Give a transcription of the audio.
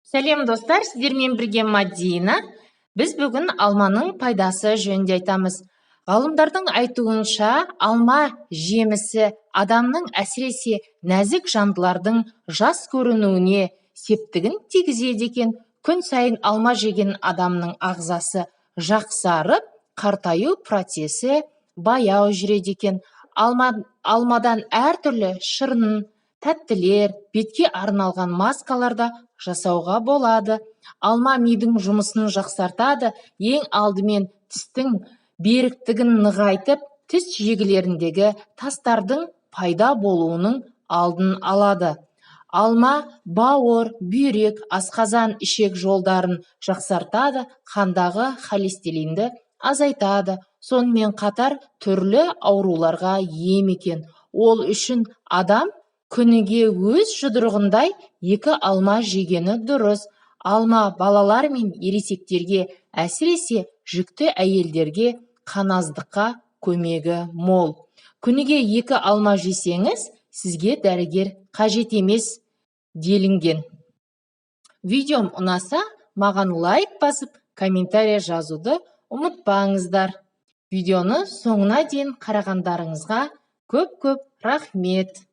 Сәлем, достар! Сіздермен бірге Мадина. Біз бүгін алманың пайдасы жөнінде айтамыз. Ғалымдардың айтуынша, алма жемісі адамның, әсіресе нәзік жандылардың жас көрінуіне септігін тигізеді екен. Күн сайын алма жеген адамның ағзасы жақсарып, қартаю процесі баяу жүреді екен. Алмадан әртүрлі шырын, тәттілер, бетке арналған маскалар да жасауға болады. Алма мидың жұмысын жақсартады. Ең алдымен тістің беріктігін нығайтып, тіс жегілеріндегі тастардың пайда болуының алдын алады. Алма бауыр, бүйрек, асқазан, ішек жолдарын жақсартады, қандағы холестеринді азайтады. Сонымен қатар түрлі ауруларға ем екен. Ол үшін адам күніге өз жұдырығындай екі алма жегені дұрыс. Алма балалар мен ересектерге, әсіресе жүкті әйелдерге қаназдыққа көмегі мол. Күніге екі алма жесеңіз, сізге дәрігер қажет емес делінген. Видеом ұнаса, маған лайк басып, комментарий жазуды ұмытпаңыздар. Видеоны соңына дейін қарағандарыңызға көп көп рахмет.